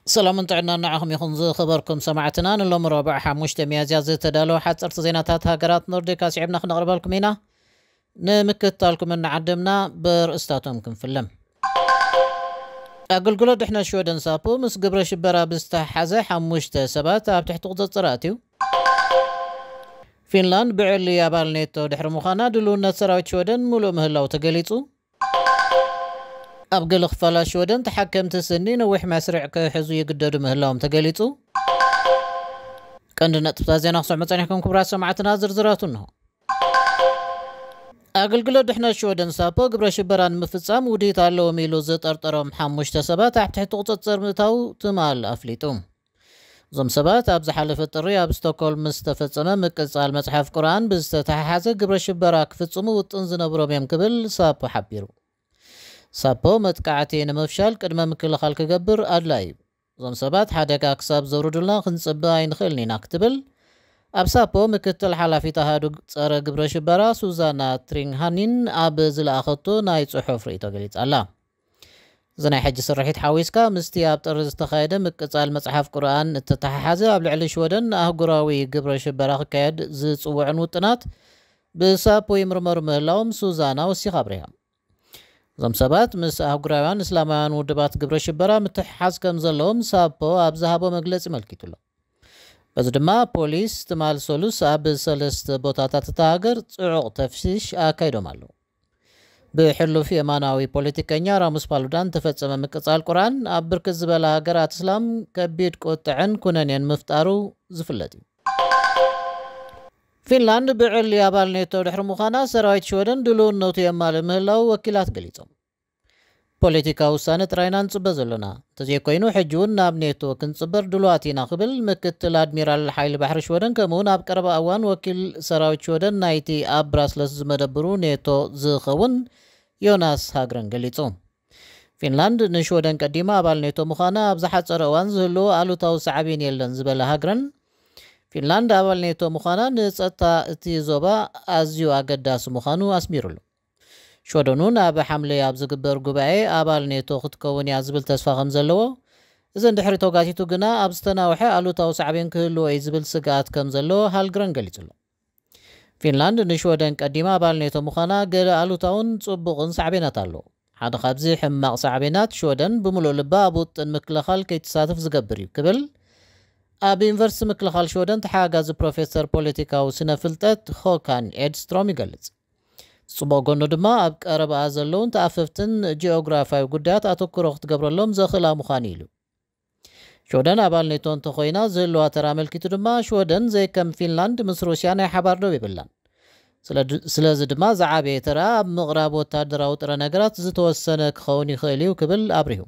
ሰላምን ጥዕናን ንዓኹም ይኹን ዝኸበርኩም ሰማዕትና። ንሎሚ ረቡዕ ሓሙሽተ ሚያዝያ ዝተዳለወ ሓፀርቲ ዜናታት ሃገራት ኖርዲክ ኣስዒብና ክነቕርበልኩም ኢና። ንምክትታልኩም እናዓደምና ብርእስታቶም ክንፍለም። ኣገልግሎት ድሕነት ሽወደን ሳፖ ምስ ግብረ ሽበራ ብዝተሓሓዘ ሓሙሽተ ሰባት ኣብ ትሕቲ ቁፅፅር ኣትዩ። ፊንላንድ ብዕሊ ኣባል ኔቶ ድሕሪ ምዃና ድልውነት ሰራዊት ሽወደን ሙሉእ ምህላው ተገሊጹ። ኣብ ገለ ክፋላት ሽወደን ተሓከምቲ ስኒ ነዊሕ መስርዕ ክሕዙ ይግደዱ ምህላዎም ተገሊጹ። ቀንዲ ነጥብታት ዜና ክሰምዑ ጸኒሕኩም ክቡራት ሰማዕትና፣ ዝርዝራቱ እንሆ። ኣገልግሎት ድሕነት ሽወደን ሳፖ ግብረ ሽበራ ንምፍጻም ውዲት ኣለዎም ኢሉ ዝጠርጠሮም ሓሙሽተ ሰባት ኣብ ትሕቲ ቁጽጽር ምእታው ትማል ኣፍሊጡ። እዞም ሰባት ኣብ ዝሓለፈ ጥሪ ኣብ ስቶክሆልም ምስ ተፈጸመ ምቅጻል መጽሓፍ ቁርኣን ብዝተተሓሓዘ ግብረ ሽበራ ክፍጽሙ ውጥን ዝነብሮም እዮም ክብል ሳፖ ሓቢሩ። ሳፖ መጥቃዕቲ ንምፍሻል ቅድመ ምክልኻል ክገብር ኣድላዪ እዩ። እዞም ሰባት ሓደጋ ክሳብ ዘውርዱልና ክንጽበ ኣይንኽእልን ኢና ክትብል ኣብ ሳፖ ምክትል ሓላፊት ኣሃዱ ጸረ ግብረ ሽበራ ሱዛና ትሪንግሃኒን ኣብ ዝለኣኸቶ ናይ ጽሑፍ ርእይቶ ገሊጻ ኣላ። እዚ ናይ ሕጂ ስርሒት ሓዊስካ ምስቲ ኣብ ጥሪ ዝተኻየደ ምቅጻል መጽሓፍ ቁርኣን እተተሓሓዘ ኣብ ልዕሊ ሽወደን ኣህጉራዊ ግብረ ሽበራ ክካየድ ዝጽውዕን ውጥናት ብሳፖ ይምርመሩ ምህላዎም ሱዛና ወሲኻ ኣብሪሃ። እዞም ሰባት ምስ ኣህጉራውያን እስላማውያን ውድባት ግብረ ሽበራ ምትሕሓዝ ከም ዘለዎም ሳፖ ኣብ ዝሃቦ መግለጺ መልኪቱ ኣሎ። በዚ ድማ ፖሊስ ትማል ሰሉስ ኣብ ሰለስተ ቦታታት እታ ሃገር ጽዑቕ ተፍትሽ ኣካይዶም ኣለዉ። ብሕሉፍ የማናዊ ፖለቲከኛ ራሙስ ፓሉዳን ተፈጸመ ምቅጻል ቁርኣን ኣብ ብርክት ዝበላ ሃገራት እስላም ከቢድ ቁጥዐን ኩነኔን ምፍጣሩ ዝፍለጥ እዩ። ፊንላንድ ብዕሊ ኣባል ኔቶ ድሕሪ ምዃና ሰራዊት ሽወደን ድልውነቱ የማልእ ምህላው ወኪላት ገሊጾም። ፖለቲካዊ ውሳነ ጥራይ ኢና ንጽበ ዘሎና። እንተዘይኮይኑ ሕጂ እውን ናብ ኔቶ ክንጽበር ድሉዋት ኢና ክብል ምክትል ኣድሚራል ሓይሊ ባሕሪ ሽወደን ከምኡ እውን ኣብ ቀረባ እዋን ወኪል ሰራዊት ሽወደን ናይቲ ኣብ ብራስለስ ዝመደብሩ ኔቶ ዝኸውን ዮናስ ሃግረን ገሊጹ። ፊንላንድ ንሽወደን ቀዲማ ኣባል ኔቶ ምዃና ኣብ ዝሓጸረ እዋን ዝህልዎ ኣሉታዊ ሳዕቤን የለን ዝበለ ሃግረን፣ ፊንላንድ ኣባል ኔቶ ምዃና ንጸጥታ እቲ ዞባ ኣዝዩ ኣገዳሲ ምዃኑ ኣስሚሩሉ። ሽወደን እውን ኣብ ሓምለ ኣብ ዝግበር ጉባኤ ኣባል ኔቶ ክትከውን እያ ዝብል ተስፋ ከም ዘለዎ፣ እዚ እንድሕሪ ተጓቲቱ ግና ኣብ ዝተናውሐ ኣሉታዊ ሳዕቤን ክህልዎ እዩ ዝብል ስግኣት ከም ዘለዎ ሃልግረን ገሊጹ ኣሎ። ፊንላንድ ንሽወደን ቀዲማ ኣባል ኔቶ ምዃና ገለ ኣሉታውን ጽቡቕን ሳዕቤናት ኣለዎ። ሓደ ካብዚ ሕማቕ ሳዕቤናት ሽወደን ብምሉእ ልባ ኣብ ውጥን ምክልኻል ከይትሳተፍ ዝገብር እዩ ክብል ኣብ ዩኒቨርሲቲ ምክልኻል ሽወደን ተሓጋጋዚ ፕሮፌሰር ፖለቲካዊ ስነ ፍልጠት ሆካን ኤድስትሮም ይገልጽ። ጽቡቕ ጎኑ ድማ ኣብ ቀረባኣ ዘለውን ተኣፈፍትን ጂኦግራፊያዊ ጉዳያት ኣተኩሮ ክትገብረሎም ዘኽእላ ምዃኑ ኢሉ። ሽወደን ኣባል ኔቶ እንተኾይና ዝህልዋ ተራ ኣመልኪቱ ድማ ሽወደን ዘይከም ፊንላንድ ምስ ሩስያ ናይ ሓባር ደው የብላን። ስለዚ ድማ ዝዓበየ ተራ ኣብ ምቕራብ ወታደራዊ ጥረ ነገራት ዝተወሰነ ክኸውን ይኽእል እዩ ክብል ኣብሪሁ።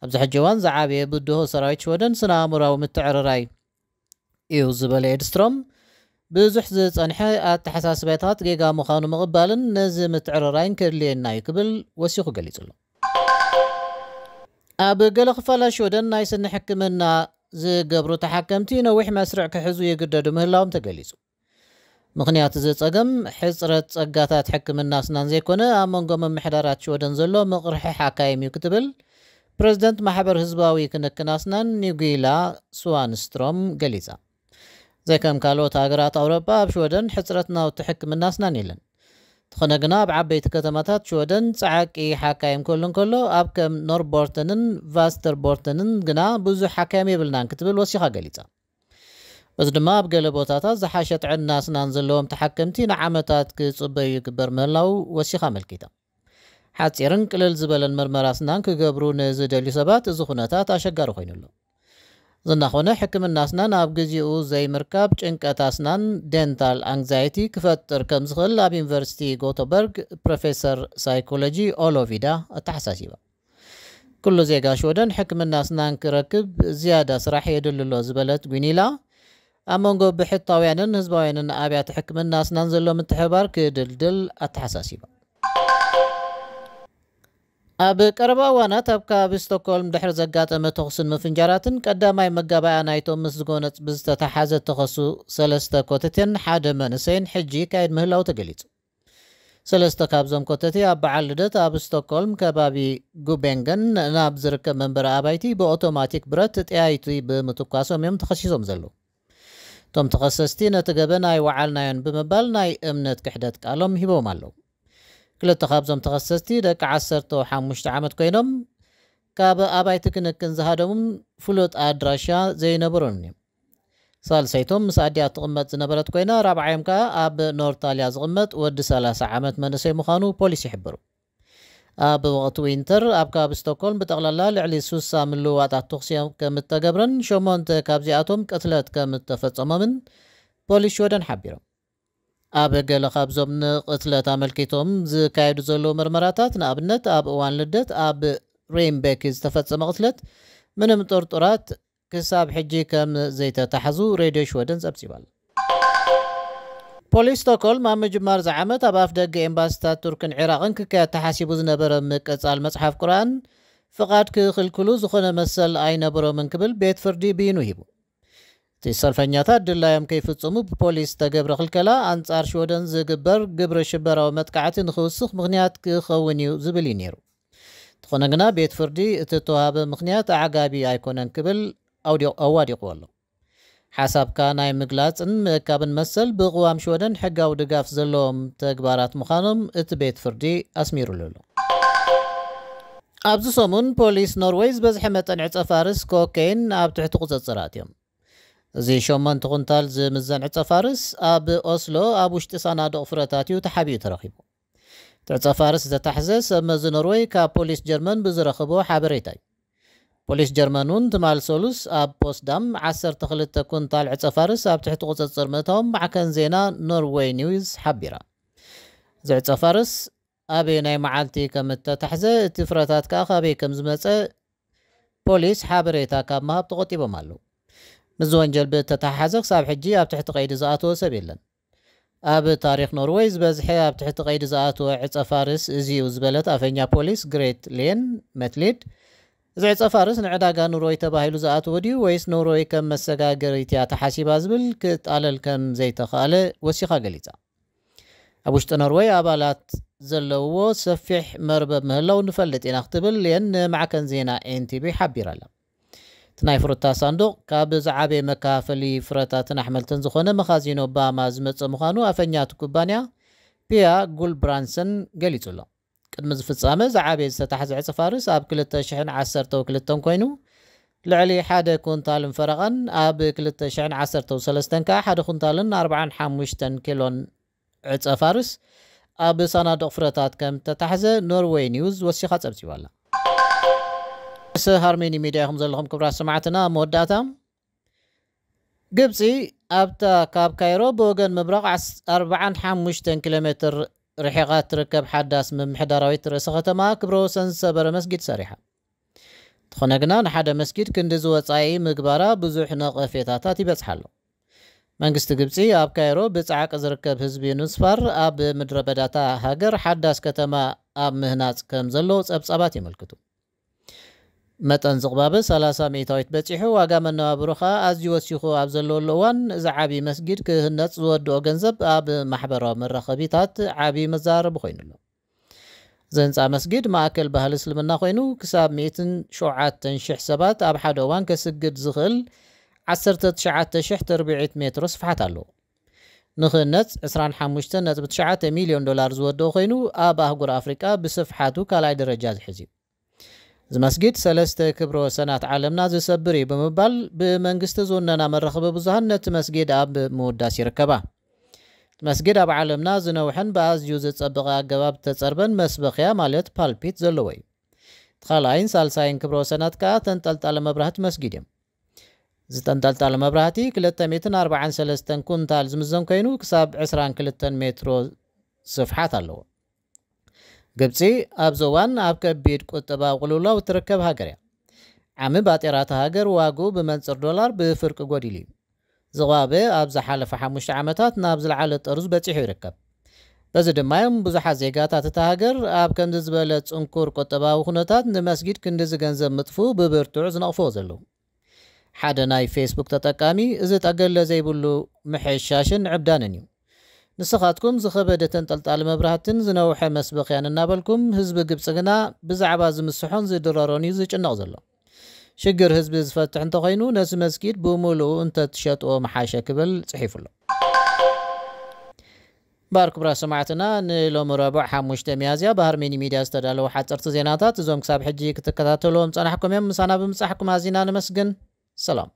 ኣብዚ ሕጂ እዋን ዝዓበየ ብድሆ ሰራዊት ሽወደን ስነ ኣእምራዊ ምትዕርራይ እዩ ዝበለ ኤድስትሮም፣ ብዙሕ ዝጸንሐ ኣተሓሳስባታት ጌጋ ምዃኑ ምቕባልን ነዚ ምትዕርራይን ከድልየና እዩ ክብል ወሲኹ ገሊጹ ኣሎ። ኣብ ገለ ክፋላት ሽወደን ናይ ስኒ ሕክምና ዝገብሩ ተሓከምቲ ነዊሕ መስርዕ ክሕዙ ይግደዱ ምህላዎም ተገሊጹ። ምኽንያት እዚ ጸገም ሕጽረት ጸጋታት ሕክምና ኣስናን ዘይኮነ ኣብ መንጎ ምምሕዳራት ሽወደን ዘሎ ምቕርሒ ሓካይም እዩ ክትብል ፕረዚደንት ማሕበር ህዝባዊ ክንክን ኣስናን ኒጉላ ስዋንስትሮም ገሊጻ። ዘይከም ካልኦት ሃገራት ኣውሮጳ ኣብ ሽወደን ሕጽረት ናውቲ ሕክምና ኣስናን የለን። እንተኾነ ግና ኣብ ዓበይቲ ከተማታት ሽወደን ጸዓቂ ሓካይም ክህሉ እንከሎ ኣብ ከም ኖርቦርተንን ቫስተርቦርተንን ግና ብዙሕ ሓካይም የብልናን ክትብል ወሲኻ ገሊጻ። በዚ ድማ ኣብ ገለ ቦታታት ዝሓሸ ጥዕና ኣስናን ዘለዎም ተሓከምቲ ንዓመታት ክጽበዩ ይግበር ምህላው ወሲኻ ኣመልኪታ። ሓጺርን ቅልል ዝበለን መርመራ ኣስናን ክገብሩ ንዝደልዩ ሰባት እዚ ኩነታት ኣሸጋሪ ኮይኑ ኣሎ። ዝናኾነ ሕክምና ኣስናን ኣብ ግዜኡ ዘይምርካብ ጭንቀት ኣስናን ደንታል ኣንግዛይቲ ክፈጥር ከም ዝኽእል ኣብ ዩኒቨርሲቲ ጎተበርግ ፕሮፌሰር ሳይኮሎጂ ኦሎቪዳ ኣተሓሳሲባ። ኩሉ ዜጋ ሽወደን ሕክምና ኣስናን ክረክብ ዝያዳ ስራሕ የድሊ ኣሎ ዝበለት ጒኒላ፣ ኣብ መንጎ ብሕታውያንን ህዝባውያንን ኣብያተ ሕክምና ኣስናን ዘሎ ምትሕብባር ክድልድል ኣተሓሳሲባ። ኣብ ቀረባ እዋናት ኣብ ከባቢ ስቶክሆልም ድሕሪ ዘጋጠመ ተኹስን ምፍንጃራትን ቀዳማይ መጋባእያ ናይቶም ምስ ዝጎነጽ ብዝተተሓዘ ተኸሱ ሰለስተ ኮተቴን ሓደ መንእሰይን ሕጂ ይካየድ ምህላው ተገሊጹ። ሰለስተ ካብዞም ኮተቲ ኣብ በዓል ልደት ኣብ ስቶክሆልም ከባቢ ጉቤንገን ናብ ዝርከብ መንበሪ ኣባይቲ ብኦቶማቲክ ብረት ጠያይቲ ብምትኳሶም እዮም ተኸሲሶም ዘለዉ። እቶም ተኸሰስቲ ነቲ ገበን ኣይወዓልናዮን ብምባል ናይ እምነት ክሕደት ቃሎም ሂቦም ኣለዉ። ክልተ ካብዞም ተኸሰስቲ ደቂ ዓሰርተ ሓሙሽተ ዓመት ኮይኖም ካብ ኣባይቲ ክንክን ዝሃደሙን ፍሉጥ ኣድራሻ ዘይነበሮን እዮም። ሳልሰይቶም ምስ ኣዲኣ ትቕመጥ ዝነበረት ኮይና ራብዓዮም ከኣ ኣብ ኖርታልያ ዝቕመጥ ወዲ ሰላሳ ዓመት መንእሰይ ምዃኑ ፖሊስ ይሕብሩ። ኣብ ወቕቲ ዊንተር ኣብ ከባቢ ስቶክሆልም ብጠቕላላ ልዕሊ ሱሳ ምልውዋጣት ተኹሲ ከም እተገብረን ሸሞንተ ካብዚኣቶም ቅትለት ከም እተፈጸሞምን ፖሊስ ሽወደን ሓቢሮም። ኣብ ገለ ካብዞም ንቕትለት ኣመልኪቶም ዝካየዱ ዘለዉ ምርመራታት፣ ንኣብነት ኣብ እዋን ልደት ኣብ ሬምቤክ ዝተፈጸመ ቅትለት፣ ምንም ጥርጡራት ክሳብ ሕጂ ከም ዘይተታሕዙ ሬድዮ ሽወደን ጸብጺባል። ፖሊስ ስቶክሆልም ኣብ ምጅማር ዝዓመት ኣብ ኣፍ ደገ ኤምባሲታት ቱርክን ዒራቕን ክካየድ ተሓሲቡ ዝነበረ ምቅጻል መጽሓፍ ቁርኣን ፍቓድ ክኽልክሉ ዝኾነ መሰል ኣይነበሮምን ክብል ቤት ፍርዲ ብይኑ ሂቡ። እቲ ሰልፈኛታት ድላዮም ከይፍጽሙ ብፖሊስ ዝተገብረ ክልከላ ኣንጻር ሽወደን ዝግበር ግብረ ሽበራዊ መጥቃዕቲ ንኽውስኽ ምኽንያት ክኸውን እዩ ዝብል እዩ ነይሩ። እንተኾነ ግና ቤት ፍርዲ እቲ እተዋህበ ምኽንያት ኣዕጋቢ ኣይኮነን ክብል ኣውዲ- ኣዋዲቑዎ ኣሎ። ሓሳብካ ናይ ምግላጽን ምእካብን መሰል ብቕዋም ሽወደን ሕጋዊ ድጋፍ ዘለዎም ተግባራት ምዃኖም እቲ ቤት ፍርዲ ኣስሚሩሉ ኣሎ። ኣብዚ ሰሙን ፖሊስ ኖርወይ ዝበዝሐ መጠን ዕጸ ፋርስ ኮኬይን ኣብ ትሕቲ ቁጽጽር ኣትዮም። እዚ ሸሞንተ ኩንታል ዝምዘን ዕጸ ፋርስ ኣብ ኦስሎ ኣብ ውሽጢ ሳናዱቕ ፍረታት እዩ ተሓቢኡ ተረኺቡ። እቲ ዕጸ ፋርስ ዝተታሕዘ ሰብ መዚ ኖርወይ ካብ ፖሊስ ጀርመን ብዝረኸቦ ሓበሬታ እዩ። ፖሊስ ጀርመን እውን ትማል ሰሉስ ኣብ ፖስዳም ዓሰርተ ክልተ ኩንታል ዕጸ ፋርስ ኣብ ትሕቲ ቁጽጽር ምእታዎም ማዕከን ዜና ኖርወይ ኒውስ ሓቢራ። እዚ ዕጸ ፋርስ ኣበየናይ መዓልቲ ከም እተታሕዘ፣ እቲ ፍረታት ከኣ ካበይ ከም ዝመጸ ፖሊስ ሓበሬታ ካብ ምሃብ ተቖጢቦም ኣለዉ። ምስዚ ወንጀል ብእተተሓሓዘ ክሳብ ሕጂ ኣብ ትሕቲ ቀይዲ ዝኣተወ ሰብ የለን። ኣብ ታሪኽ ኖርወይ ዝበዝሐ ኣብ ትሕቲ ቀይዲ ዝኣተወ ዕጸ ፋርስ እዚ እዩ ዝበለት ኣፈኛ ፖሊስ ግሬት ሌን መትሊድ፣ እዚ ዕጸ ፋርስ ንዕዳጋ ኖርወይ ተባሂሉ ዝኣተወ ድዩ ወይስ ኖርወይ ከም መሰጋገሪት እያ ተሓሲባ ዝብል ክጣለል ከም ዘይተኻእለ ወሲኻ ገሊጻ። ኣብ ውሽጢ ኖርወይ ኣባላት ዘለውዎ ሰፊሕ መርበብ ምህላው ንፈልጥ ኢና ክትብል ሌን ንማዕከን ዜና ኤንቲቢ ሓቢራ ኣላ። እቲ ናይ ፍሩታ ሳንዱቕ ካብ ዝዓበየ መከፋፈሊ ፍረታትን ኣሕምልትን ዝኾነ መኻዚኖ ባማ ዝመጸ ምዃኑ ኣፈኛ እቲ ኩባንያ ፒያ ጉልብራንሰን ገሊጹ ኣሎ። ቅድሚ እዚ ፍጻመ ዝዓበየ ዝተታሕዘ ዕጸ ፋርስ ኣብ ክልተ ሽሕን ዓሰርተ ክልተን ኮይኑ ልዕሊ ሓደ ኩንታልን ፈረቓን፣ ኣብ ክልተ ሽሕን ዓሰርተ ሰለስተን ከኣ ሓደ ኩንታልን ኣርባዓን ሓሙሽተን ኪሎን ዕጸ ፋርስ ኣብ ሳናዱቕ ፍረታት ከም ተታሕዘ ኖርወይ ኒውስ ወሲኻ ጸብጺባ ኣላ። ምስ ሃርሜኒ ሚድያ ኢኹም ዘለኹም ክቡራት ሰማዕትና። ኣብ መወዳእታ ግብጺ ኣብታ ካብ ካይሮ ብወገን ምብራቕ ዓስ- ኣርባዓን ሓሙሽተን ኪሎ ሜትር ርሒቓ ትርከብ ሓዳስ ምምሕዳራዊት ርእሰ ከተማ ክብረ ወሰን ዝሰበረ መስጊድ ሰሪሓ። እንተኾነ ግና ንሓደ መስጊድ ክንዲ ዝወጻኢ ምግባራ ብዙሕ ነቐፌታታት ይበጽሓ ኣሎ። መንግስቲ ግብጺ ኣብ ካይሮ ብጻዕቂ ዝርከብ ህዝቢ ንምስፋር ኣብ ምድረ በዳታ ሃገር ሓዳስ ከተማ ኣብ ምህናጽ ከም ዘሎ ጸብጻባት የመልክቱ። መጠን ዝቕባበ ሰላሳ ሚእታዊት በጺሑ፣ ዋጋ መነባብሮ ኸኣ ኣዝዩ ወሲኹ ኣብ ዘለወሉ እዋን፣ እዚ ዓቢ መስጊድ ክህነጽ ዝወድኦ ገንዘብ ኣብ ማሕበራዊ መራኸቢታት ዓቢ መዘራረቢ ኮይኑ ኣሎ። እዚ ህንጻ መስጊድ ማእከል ባህሊ እስልምና ኮይኑ፣ ክሳብ ሚእትን ሸውዓተን ሽሕ ሰባት ኣብ ሓደ እዋን ከስግድ ዝኽእል ዓሰርተ ትሽዓተ ሽሕ ትርብዒት ሜትሮ ስፍሓት ኣለዎ። ንኽህነጽ ዕስራን ሓሙሽተን ነጥቢ ትሽዓተ ሚልዮን ዶላር ዝወደኦ ኮይኑ፣ ኣብ ኣህጉር ኣፍሪቃ ብስፍሓቱ ካልኣይ ደረጃ ዝሕዝ እዩ። እዚ መስጊድ ሰለስተ ክብረ ወሰናት ዓለምና ዝሰብር እዩ ብምባል ብመንግስቲ ዝውነና መራኸቢ ብዙሃን ነቲ መስጊድ ኣብ ምውዳስ ይርከባ። እቲ መስጊድ ኣብ ዓለምና ዝነውሐን ብኣዝዩ ዝጸበቐ ኣገባብ ተጸርበን መስበኽያ ማለት ፓልፒት ዘለዎ እዩ። እቲ ካልኣይን ሳልሳይን ክብረ ወሰናት ከኣ ተንጠልጣሊ መብራህቲ መስጊድ እዮም። ዝተንጠልጠለ መብራህቲ ክልተ ሚእትን ኣርባዓን ሰለስተን ኩንታል ዝምዘን ኮይኑ ክሳብ ዕስራን ክልተን ሜትሮ ስፍሓት ኣለዎ። ግብጺ ኣብዚ እዋን ኣብ ከቢድ ቁጠባዊ ቅልውላው እትርከብ ሃገር እያ። ዓሚ ባጤራ እታ ሃገር ዋግኡ ብመንጽር ዶላር ብፍርቂ ጎዲሉ እዩ። ዝቕባበ ኣብ ዝሓለፈ ሓሙሽተ ዓመታት ናብ ዝለዓለ ጠርዙ በጺሑ ይርከብ። በዚ ድማ እዮም ብዙሓት ዜጋታት እታ ሃገር ኣብ ከምዚ ዝበለ ጽንኩር ቁጠባዊ ኩነታት ንመስጊድ ክንድዚ ገንዘብ ምጥፍኡ ብብርቱዕ ዝነቕፍዎ ዘለዉ። ሓደ ናይ ፌስቡክ ተጠቃሚ፣ "እዚ ጠገለ ዘይብሉ ምሕሻሽን ዕብዳንን እዩ። ንስኻትኩም ዝኸበደ ተንጠልጣሊ መብራህትን ዝነውሐ መስበኽያን እናበልኩም፣ ህዝቢ ግብፂ ግና ብዛዕባ ዝምስሖን ዝድረሮን እዩ ዝጭነቕ ዘሎ። ሽግር ህዝቢ ዝፈትሕ እንተኾይኑ፣ ነዚ መስጊድ ብምሉኡ እንተትሸጥዎ ምሓሸ ክብል ጽሒፉ ኣሎ። ባር ክቡራት ሰማዕትና፣ ንሎሚ ረቡዕ ሓሙሽተ ሚያዝያ ብሃርሜኒ ሚድያ ዝተዳለዉ ሓፀርቲ ዜናታት እዞም ክሳብ ሕጂ ክትከታተልዎም ጸናሕኩም እዮም። ምሳና ብምጻሕኩም ኣዚና ነመስግን። ሰላም።